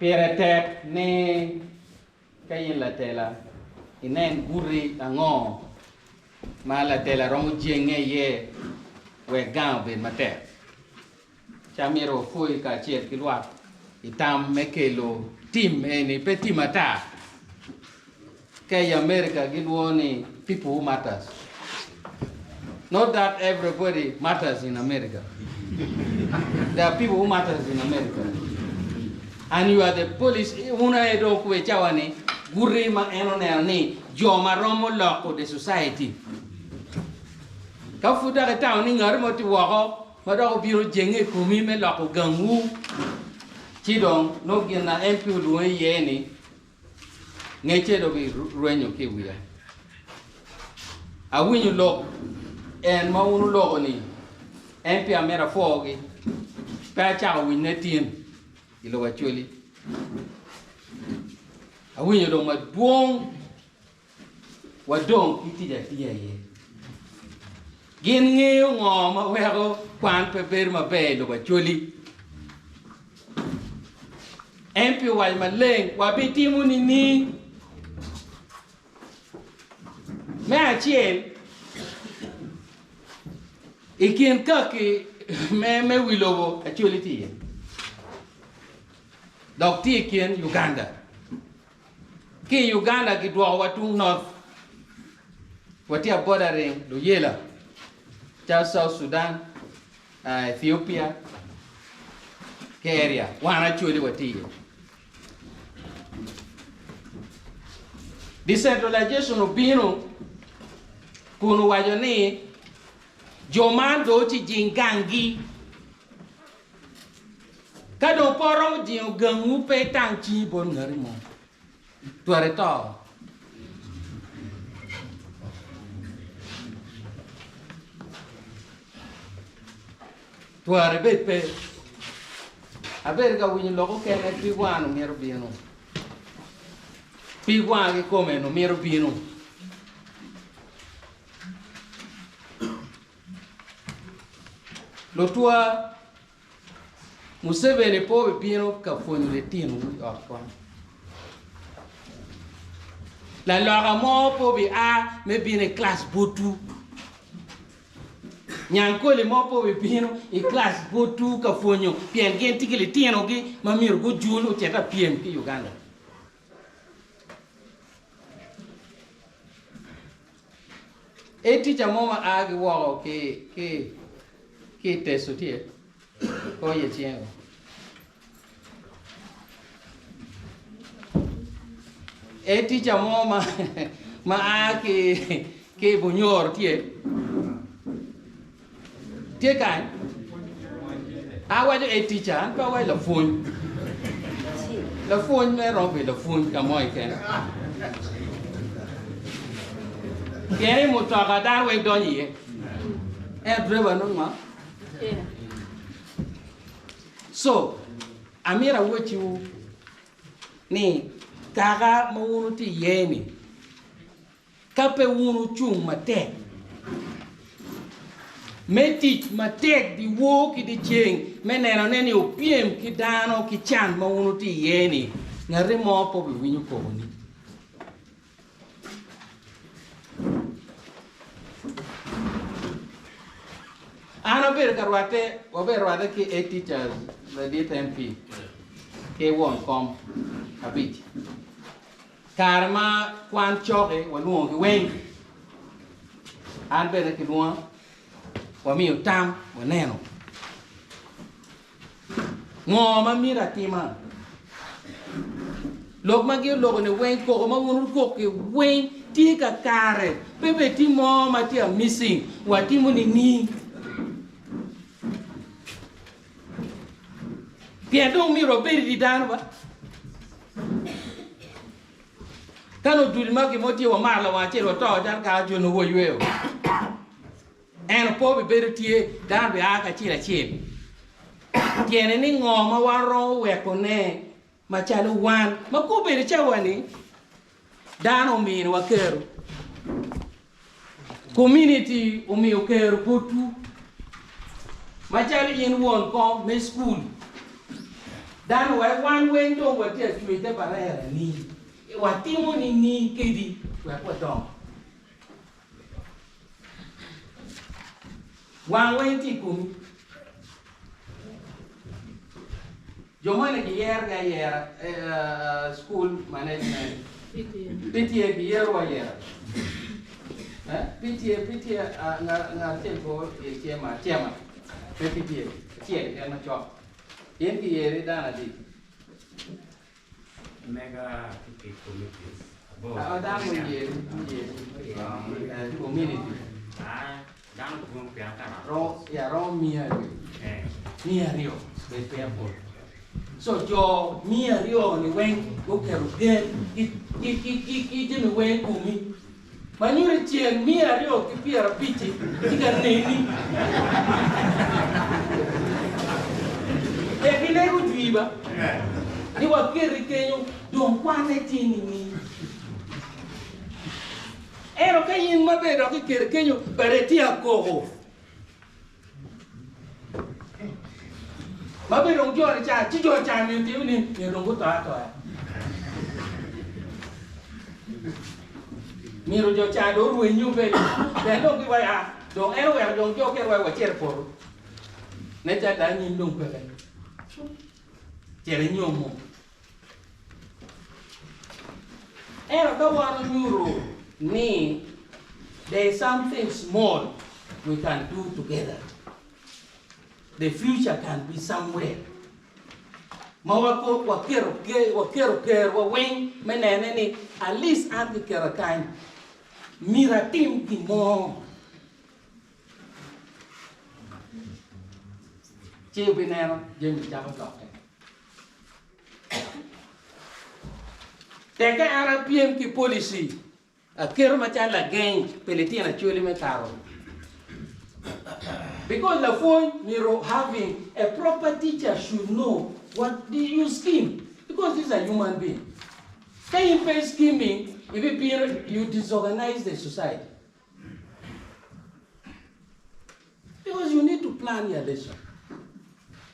Pire tek ni ka in latela inen guti ango ma latela romo jenge iye wek gang obed matek. Ca myero wapwoyi kacel ki lwak i tam me kelo tim eni pe tim ata. Ka i America gilwongo ni people who matters. Not that everybody matters in America. There are people who matters in America. And you are the police, un aye dong kwe cawa ni guti ma en oneno ni jo ma romo loko the society. Ka pud dok itamo ni ngati mo tye woko ma dok obino jenge i komi me loko gangwu, ci dong nongo gin na MP olwongi iye ni ngecce dong birwenyo ki i wiya. Awinyo lok en ma wun wuloko ni en peya amito apwogi, pe acako winyone tin i lobo Acholi. Awinyo dong madwong wadong ki tic atiya iye. Gin ngeyo ngo ma weko kwan pe bedo maber i lobo Acholi. En pi owaco maleng, wabitimo nining? Me acel, i kin kaki me, me wi lobo Acholi tye iye, dok tye i kin Uganda. Ki i Uganda gidwokowa tung North, watye a bordering Luyela, calo South Sudan, Ethiopia ki area wan Acholi watye iye. Decentralization obino kun owaco ni jo man dong ci jing ganggi. Ka dong pe oromo jingo gangwu pe itang cingi bot ngati mo. Twero ito. Twero ibed pe. Abedo ka winyo lok okene pig wanga nongo mito bino. Pig wanga kikome nongo mito bino. Lutwa, Museveni pe obibino ka pwonyo litinowu i ot kwan. Laloka mo pe obia me bino i kilac botwu. Nyangkole mo pe obibino i kilac botwu ka pwonyo pien gin tye ki litinogi ma myero gujul ocit ka pyem ki Uganda. E tica mo ma a ki woko ki ki ki i Teso tye pe oye cinge o. E tica mo ma ma a ki ki i Bunyoro tye Tye kany? Awaco e tica, an pe awaco lapwony. Lapwony me romo bedo lapwony ka mo keken. Pien i mutoka dano weng donyo iye. En driver nongo ngo? So, amito awocciwu ni kaka ma wun wutye iye-ni, Ka pe wun wucung matek me tic matek dyewor ki dyeceng me nenone ni wupyem ki dano ki can ma wun wutye iye-ni, ngati mo pe obiwinyo kokoni. An abedo ka rwatte, wabedo rwatte ki head teachers, ladit MP ki won kom abic. Kare ma kwan coki walwongogi weng. An bene kilwonga, wamiyo tam, waneno ngo ma myero atima. Lok ma gin oloko ni weng, koko ma wun wukok-ki weng tye kakare, pe bene tye mo ma tye a missing, watimo nining? Pien dong myero wabed i dye dano ba. Ka nongo dul ma gin mo tye wamaro lawang acel wato calo kaka jo nongo wayweyo. Ento pe obibedo tye, dano bia kacel acel. Tyene ni ngo ma wan romo wekone macalo wan ma gubedo cawa-ni Dano ominiwa kero. Kominiti omiyo kero botwu. Macalo in won kom me cukul. Dano wek wan weng dong watye acwe te barera ni watimo nining kedi wek wadong. Wang weng tye i komi. Jo moni giyero gi ayera school management PTA giyero wa ayera. PTA PTA ngat acel ko chairman chairman me PTA acel keken macok. In kiyeri dano adi? Mega ki committees aboro. Ah, dano muyeri, muyeri eh, community. Ah, dano dwong pien ataka. Ro, ya ro 200. Eh. 200, bed pe apol. So jo 200 ni weng guketo gen ki ki ki ki ki jami weng i komi. Ma nyuto i ceng 250-ci tye ka neni. Tek gilego jwi ba ni waketi kenyo dong kwanne tye nining? Ento ka in ma bene dok iketi kenyo bade tye akoko. Ma bene dong jo-ni ca, ci jo ca myero timo ni myero dong guto atoya. Myero jo ca dong orwenyo bene. Pien dong giwaco, ah, dong en oweko dong jo kit wek wacit i poto. Nen calo dong anyim dong peke. Cit inyomo. Ento ka wan onyuto ni there is something small we can do together, the future can be somewhere ma waketo kerwa weng me nene ni at least an kiketa kany myero atim gin mo. Ci ibineno jami cako lokke. Tekke an apyem ki policy aketo macalo lageng pi litino Acholi me kato. Because lapwony myero having a proper teacher should know what do you scheme because these are human being. Ka in pe scheming ibibino you disorganize the society. Because you need to plan your lesson.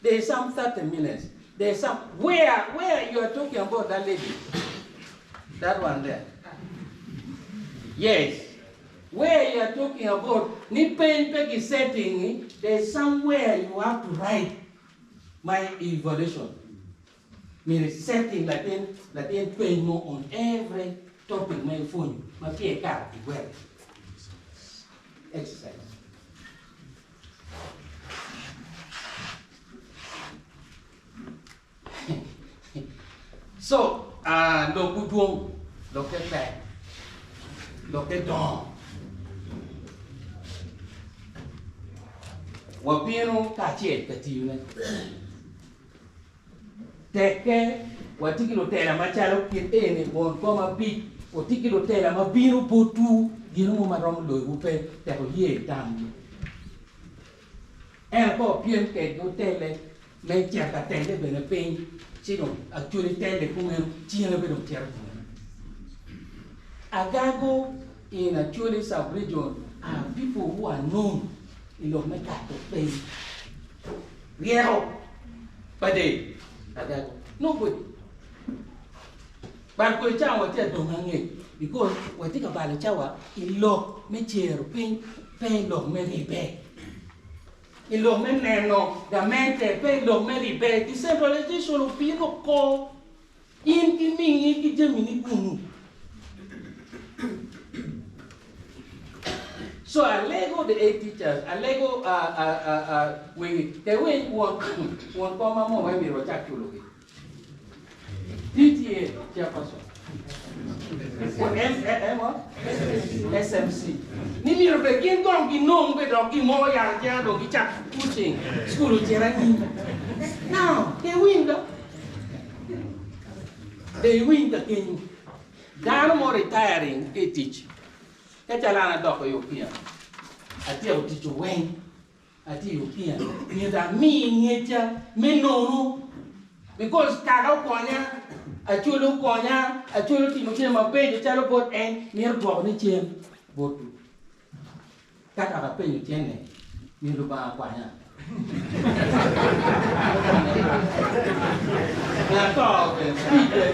There is some 30 minutes. There is some where where you are talking about that lady. That one there. Yes. Where you are talking about ni pain pegi setting, there is somewhere you have to write my evaluation. Myero i setting latin latin peny mo on every topic ma ipwonyo ma peya ikato ki gweno. Exercise. So, uh, lokwu dwong, lokke pek, lokke dongo. Wabino kacel ka tiyone. Tekke watye ki lutela macalo kit eni won kom abic, watye ki lutela ma bino botwu gin mo ma romo loyowu pe tek wuye tamgi. Ento ka wapyem kedgi wutelle me cito ka telle bene piny ci dong actually telle kumeno ci in aye dong cito kumeno. Agago in Acholi sub region are people who are known i lok me kato piny. Ryeko pa del agago nobody. But kwe cawa watye adong angec because watye ka balo cawa i lok me cero piny pe i lok me ribbe. I lok me neno gamente pe i lok me ribbe. Decentralization obino oko in ki mingi ki jamini kunu. So alego the head teachers, alego wegi, te winy won won kom ma mo wek myero wacak culogi. PTA chairperson. M, M, what? SMC. Ni myero be gin kong ginong be dok gimo yat acena dong gicak pushing school ocit anyim. Now, te winy do. Te winy ka kenyo. Dano mo retiring ki i tic, ka calo an adoko i opiya, atyeko tic weng, atye i opiya, myero ami ngecca me nono because kaka okonya, Acholi okonya, Acholi otimo jami mabeco calo bot en, mito dwoko ne cen botwu. Ka dok apenyo cene, myero Lubanga okwanya. Ato bene speed eh.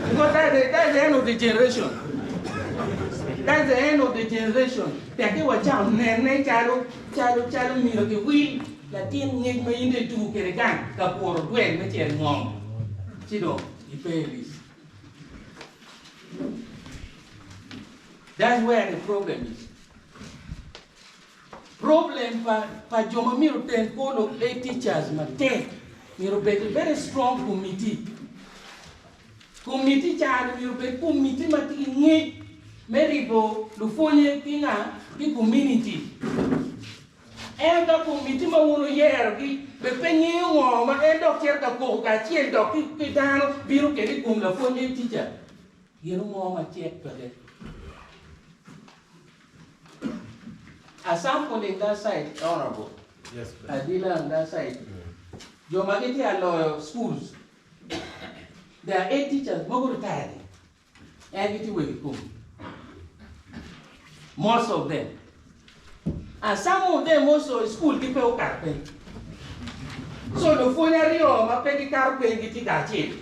Because that's the, that's the end of the generation. That's the end of the generation. Tekke wacako nene calo calo calo miro ki wil latin ngec ma in dong ituko kwede gang ka kuro dwel me cito i ngom ci dong ipe i risk. That's where the problem is. Problem pa pa jo ma myero oten kwo lok e teachers matek myero obed a very strong committee. Committee ca ni myero obed committee ma tye ki ngec me ribo lupwonye ki nga ki community. Ento committee ma wun wuyero gi be pe ngeyo ngo ma en dok cito ka koko kacel dok ki dano bino kede i kom lapwony me teacher. Gin mo ma cek peke. A sample in that side, Honorable. Yes, please. Adila on that side. Jo ma gitye a loyo schools, there are eight teachers mogo retired. En gitye wegi kum. Most of them. And some of them also school gi pe okato piny. So lupwony aryo ma pe gikato piny gitye kacel.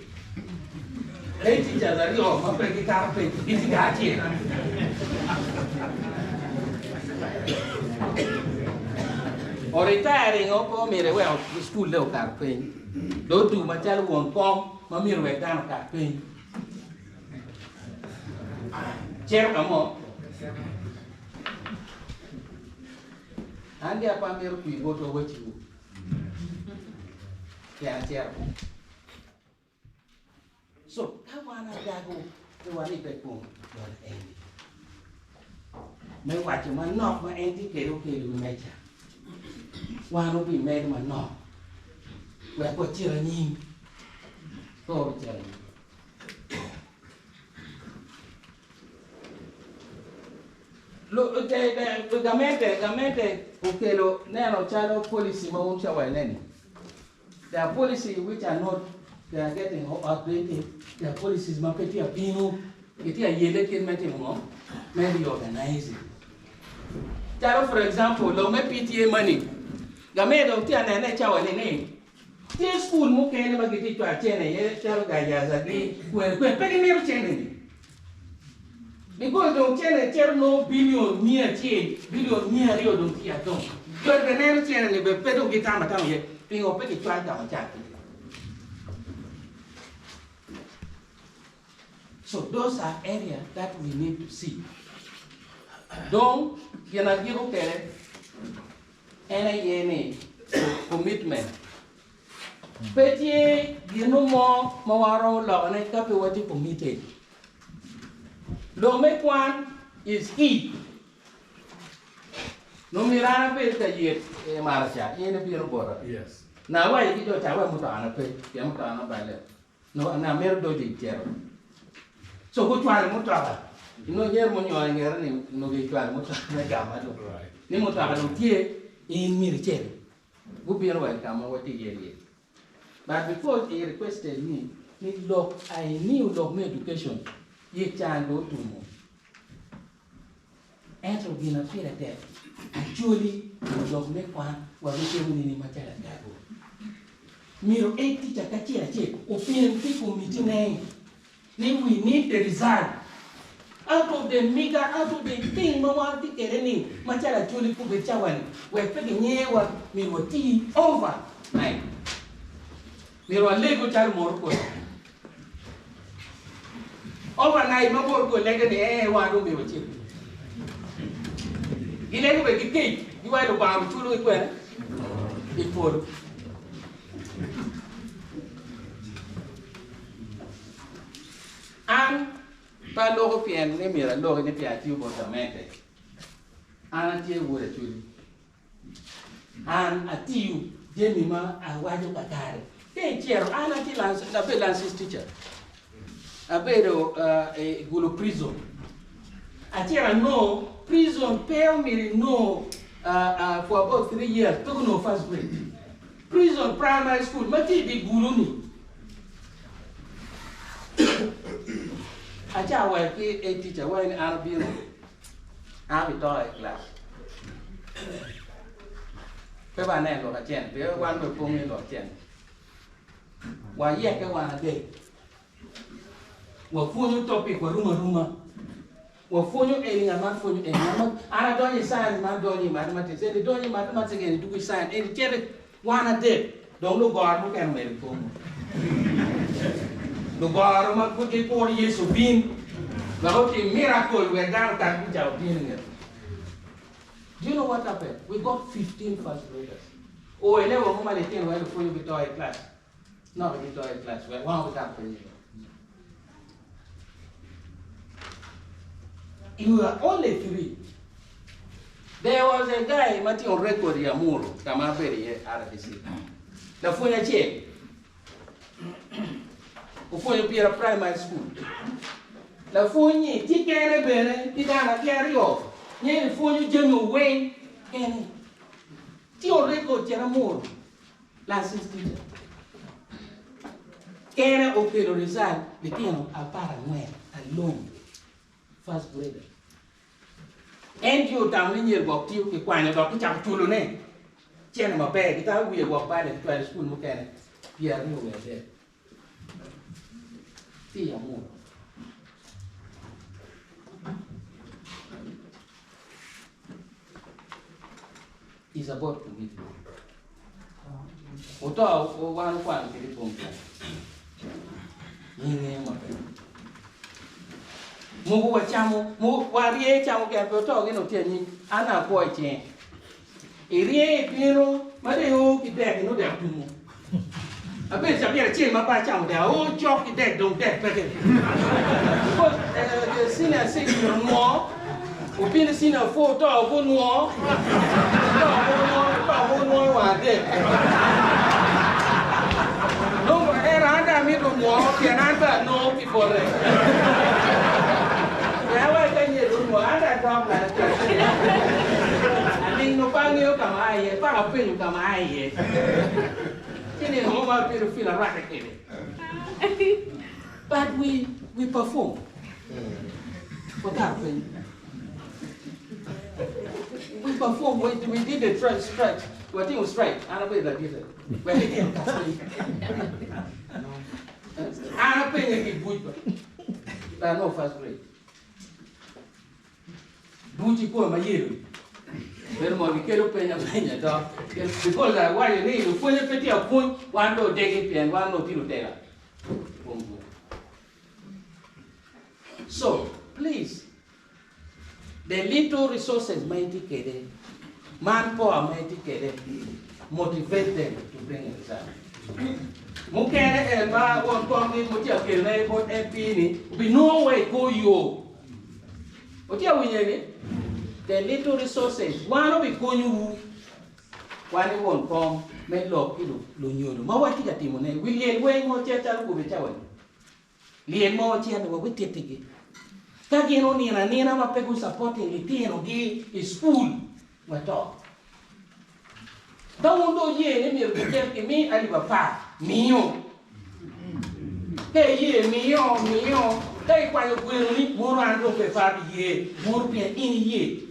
Eight teachers aryo ma pe gikato piny gitye kacel. O retiring o pe omyero iweko school le okato piny. Dong odugo macalo won kom ma myero owek dano okat piny. Cito ka mo. An dong pe amito kwi botwa waciwu pien acito. So ka wan adago pe waribbe kom bot eni me waco manok ma en tye kwede okelo i wi meja, wan obimedo manok wek wacit anyim. Pe wabicito anyim. Gamente gamente okelo neno calo policy ma wun ca ineni. There are policy which are not they are getting outdated. There are policies ma pe tye abino gitye ayele kit me timo ngo me reorganizing. Calo for example lok me PTA money gamente dong tye anene i cawa ni ni Tye cukul mukene ma gitye cwalo cene iye calo Gayaza gi kwene kwene pe gimito cene ni because dong cene cito nongo billion 100, billion 200 dong tye adong joni bene neno cene ni bene pe dong gitamo atama iye pingo pe gicwal ka ma cat iye. So those are area that we need to see. Dong gin agiko kede En aye ni commitment. Pe tye gino mo ma waromo lokone ka pe watye committed. Lok me kwan is key. Nongo myero an abed ka yet i mara ca, in ibino bota. Yes. Na awaco ki jo ca wek mutokana pe, pien mutokana oballe. Nongo na amito doco i cito. So gucwalo mutoka. Nongo nyer munyongo i ngete ni nongo gicwalo mutoka me gama dong. Right. Ni mutoka dong tye, in myero iciti. Gubino wa i ka ma watye iye ni. But before he requested me ni lok I knew lok me education ye can dong otumo. Ento gin ma pire tek, Acholi lok me kwan wabitimo nining macalo adago? Myero en tica kacel acel opyem ki komiti ne ni we need the result out of the meager, out of the thing ma wan watye kwede ni macalo Acholi kubed cawa ni wek pe ginyer wa myero wati over night. Myero walegu calo moro kodi. Overnight ma moro kodi lege ni ee wan dong myero wacit. Gilego bene ki kec, giwaco Lubanga obiculogi kwene i polo. An pe aloko pien ni myero aloki ni pien atiyo bot gamente. An atye wod Acholi. An atiyo jami ma awaco kakare. Ka icito, an atye abedo lancis teacher, abedo i Gulu prison. Acito anongo prison pe omyero inongo for about 3 years pe gunongo first grade. Prison primary school ma tye i dye Gulu ni. Aca awaco ki head teacher awaco ni an abino, an abidongo i class. Pe ba nen lok acen, pe wan be pong i lok acen. Wayeke wan adek. Wapwonyo topic warum aruma. Wapwonyo eni ngat man pwonyo eni ngat man an adonyo i science man donyo i mathematics eni donyo i mathematics eni dwogo i science eni cito wan adek dong lugoro mukene omedo i komwa. Lugoro ma pud gikuro Yecu obin wek otim miracle wek dano okat gucako bino i ngete. Do you know what happened? We got 15 first graders. O i level mo ma litino wai lupwonyo gito i class. Noki gito i class wek wan wucak penyo. You are only three. There was a guy ma tye on record i Amuru ka ma abedo iye RDC. Lapwony acel opwonyo pira primary school. Lapwony-nyi tye kene bene ki dano ki aryo nye ni pwonyo jami weng kene. Tye on record cen Amuru licensed teacher. Kene okelo result litino 14 alone first grader. En tye otamo ni myero gwok tiyo ki kwanyo dok kicako culo ne cene maber gitamo wiye gwok bale kitwero i cukul mukene 23 tye i Amuru. Is about commitment. Oto wan okwano kede bom ka. Nyinge maber. Mogo wacamo, mogo warye camo kene pe oto gin otye anyim. An akwo i ceng. Irye ibino ma dong io ki dek inongo dek otumo. Abedo cabit acel ma pe acamo dek, ao cok ki dek dong dek peke. Because uh, senior six onwo, obino senior four to gunwo, to gunwo, to gunwo i wang adek. Nongo en an dong amito nwo pien an bene anongo ki bote. Pien awaco ka nyer onwo, an dong adok lana Aling nongo pe angeyo ka ma aa iye, paka apenyo ka ma aa iye. Ci nino mo ma abedo feel arwatte kwede. But we, we perform. Wakato piny. We perform, we, we did the strike, strike. Watimo strike, an abedo ladite. Wek litino okat piny. An apenye ki buc ba. But no first grade. Buc i kome ma yelo bedo mot gikelo peny apenya to because awaco ni lupwonye pe tye apwony wan dong odegi pien wan dong tye lutela i kom buk. So please the little resources ma itye kede man power ma itye kede motivate them to bring a result. Mukene en ma won kom gi mutye akelone bot MP ni obinongo wa i kor yo. Wutye ka winyo eni? The little resources wan obikonyowu wan i won kom me lok ki lunyodo ma watye ka timone. Wi lyel weng ma ocit calo kome cawa ni. Lyel ma ocit ni wabitittigi. Ka gin onino anina ma pe gu supporting litinogi i school, wato. Ka wun dong wuye ni myero gicit gimi alip apar, miyo. Ka iye, miyo, miyo. Ka ikwanyo gwenoni, mono an dong pe par pi ye, mono pien in iye.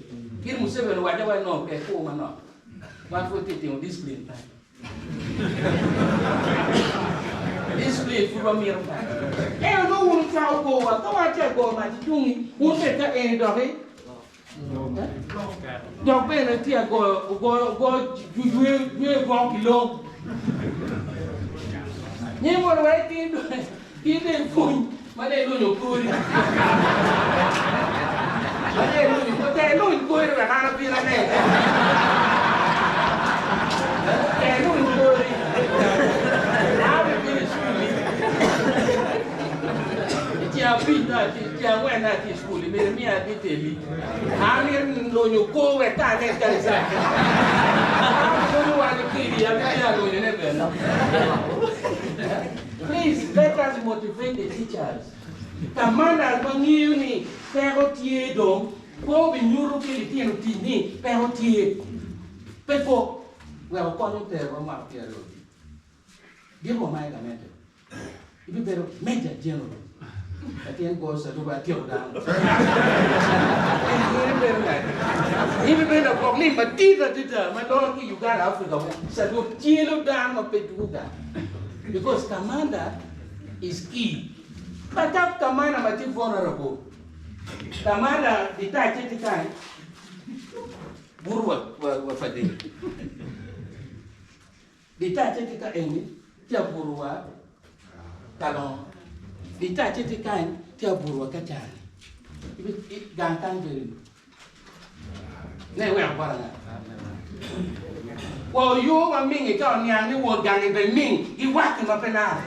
Kit Museveni owacca wa no pe kur manok. Wan pud watye timo discipline kany. Discipline pud wamito kany. Ento nongo wun wucwako korwa, ka wan tye ka goyo mac ki tungi, wun bene ka eni doki Dok bene tye agoyo goyo goyo jwe gwok ki long. Nyi mono wek ki ki de pwony ma de lunyo kori. Ma de lunyo ko te luny kori wek an abin ane. Te luny kori. An abino i cukul. I ceng abic nongo atye Ceng angwen nongo atye i cukul, myero imiya aditeli. Amito lonyo kor wek ka anen ka ricac. An abilonyo wan kedi, abimiyo alonyone bene. Please let us motivate the teachers. Commanders ma ngeyo ni peko tye dong pe obinyuto ki litino tic ni peko tye. Pe kok wek okony oterwa mwaka 25. Giko ma i gamente. Ibibedo Major General. Latin go saluba atyeko dano. In ibedo ngati? In ibedo lagwok lim madit adada ma loyo ki Uganda, Africa weng. Salup celo dano ma pe dwogo gang. Because commander is key. But that commander ma tye vulnerable, commander detach tye kany, buto wa fadil. Detach tye ka eni, tye abuto wa kalongo. Detach tye kany, tye abuto wa kacani. Gang kany bedo ni. Ne iweko bot anga? Wa oyo wa mingi ka oniang ni won gangi be ming giwaki ma pe laro.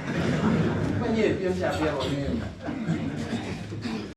Ma nye pyem ca abiro wa ngeyo.